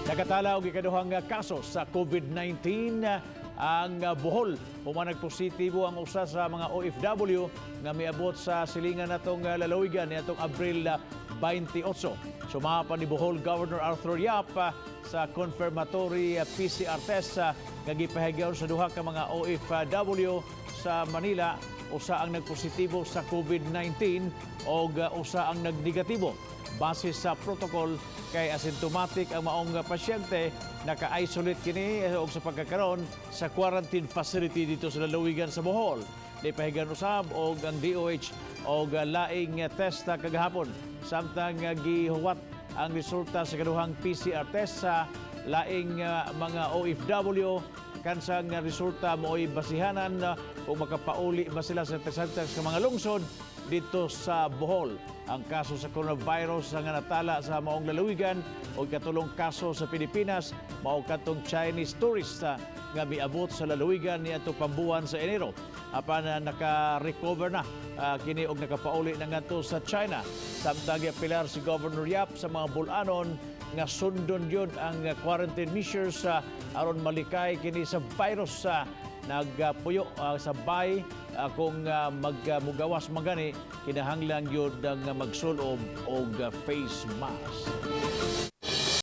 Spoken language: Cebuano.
Nakatala og ikaduhang kaso sa COVID-19 ang Bohol human nagpositibo ang usa sa mga OFW nga miabot sa silingan natong lalawigan niadtong Abril 28. Sumapa ni Bohol Governor Arthur Yap sa confirmatory PCR test nga gipahigyaw sa duha ka mga OFW sa Manila. Usa ang nagpositibo sa COVID-19 og usa ang nagnegatibo. Base sa protocol, kay asymptomatic ang maong pasyente, naka-isolate kini og sa pagkakaron sa quarantine facility dito sa lalawigan sa Bohol. Nipahigayon usab og ang DOH og laing test kagahapon, samtang gihuwat ang resulta sa kaduhang PCR test sa laing mga OFW. Kansang resulta mo'y basihanan kung makapauli ba sila sa test center sa mga lungsod dito sa Bohol. Ang kaso sa coronavirus nga natala sa maong lalawigan o katulong kaso sa Pilipinas mao katong Chinese tourist nga miabot sa lalawigan niadto pambuwan sa Enero. Apan naka-recover na kini og nakapauli na ngadto sa China. Samtang giapilar si Governor Yap sa mga Bol-anon nga sundon yun ang quarantine measures sa aron malikay kini sa virus sa nagpuyo sa bay. Kung magmugawas magani, kinahanglan gyud ang magsulob og face mask.